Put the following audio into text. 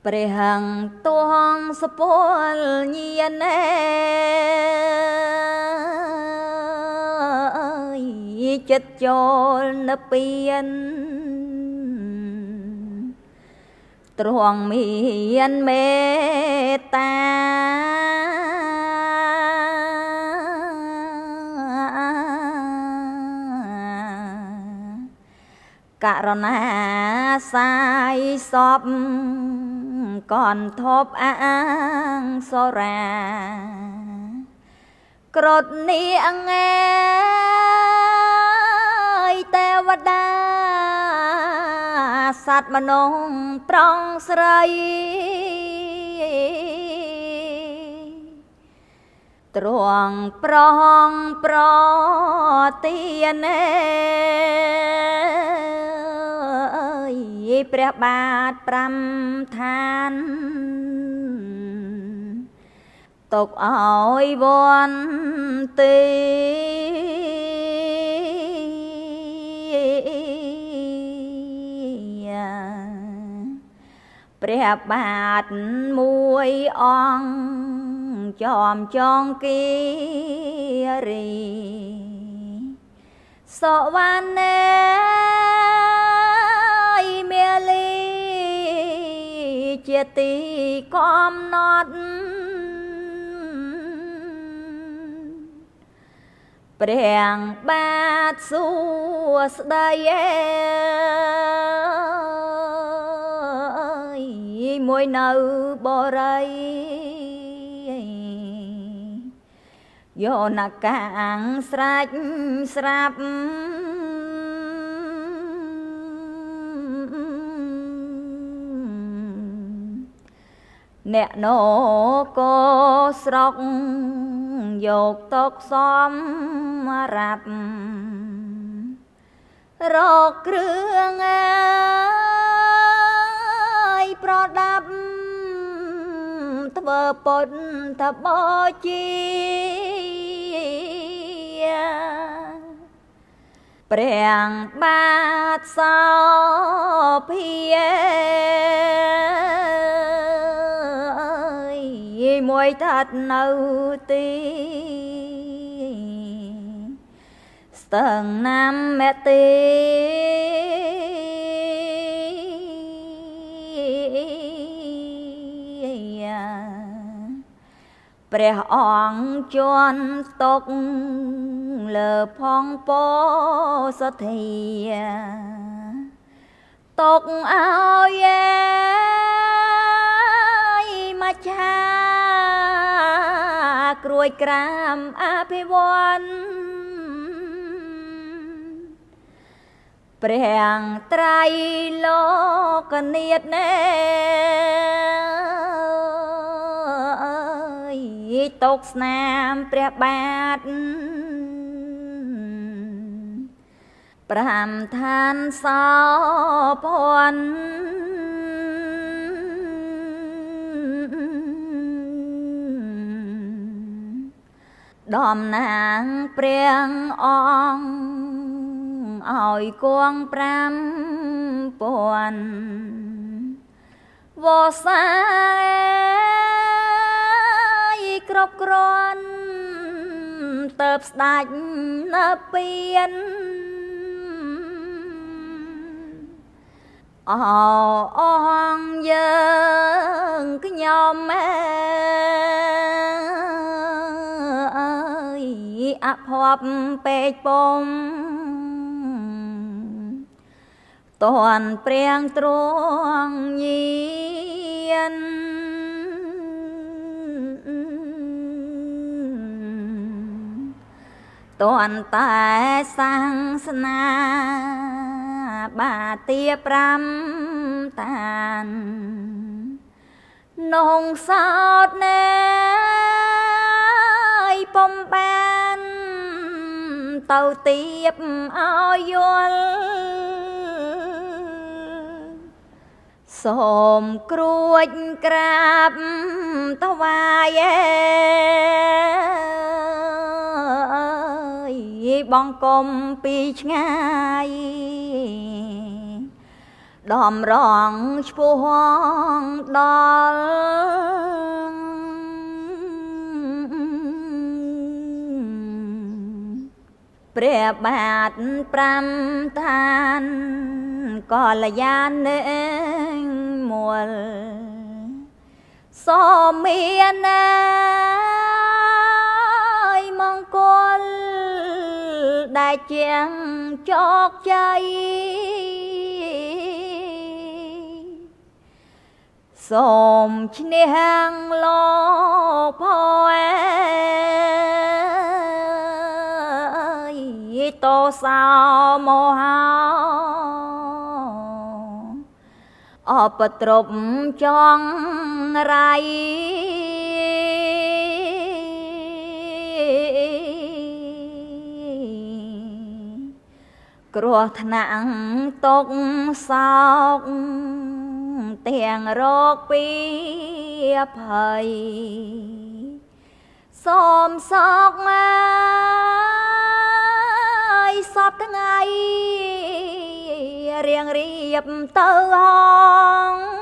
ព្រះហង្ទងសពលញាណេចិត្តចូលនៅពៀនទ្រង់មានមេត្តាករណាសាយសពកនធប់អាងសរាក្រត់នេះអងើយទេវតាសត្វមនុស្សប្រងស្រីទ្រង់ប្រងប្រទានអើយព្រះបាទ5ឋានទុកឲ្យវន្ទីព្រះបាទមួយអង្គចំចងគិរីសវណ្ណេមេលីជាទីកំណត់ព្រះបាទសួស្តីអើយមួយនៅបរិយយោនកាំងស្រេចស្រាប់អ្នកណកស្រុកយកទុកសម្រាប់រកគ្រឿងអើយប្រដាប់ធ្វើពុទ្ធបជាព្រះបាទសោភាមួយស្ថិតនៅទីស្ទឹងណាំមតិព្រះអង្គជន់ទុកលើផងពោសធាទុកឲ្យមច្ឆាក្រួយក្រាមអភិវឌ្ឍព្រះត្រៃលោកនាថណេទុកស្នាមព្រះបាទ5ឋានសោភ័ណ្ឌតំណាងព្រះអង្គឲ្យគង់5000វសាយគ្រប់គ្រាន់ទៅស្ដាច់នៅពៀនអអង្គយើងខ្ញុំអើយអភ័ព្វពេកពុំតនព្រះទ្រង់ញៀនតនតែសាំងស្នាបាទា5តាននងសោតណែពំបានទៅទៀបឲ្យយល់សូមគ្រួចក្រាបថ្វាយអើយបងគុំពីឆ្ងាយ ដំរងឆ្ពោះដល់ព្រះបាទ5ឋានកល្យាណមូល សូមមានអើយមង្គលដែលជាងជោគជ័យ សូមឈ្នះលោកផអើយតោសោមោហោអបទ្រពចងរៃ គ្រោះថ្នាក់ຕົកសោកទាំងរោគពីភ័យ សូមសោកអើយសពថ្ងៃរៀងរៀបទៅហង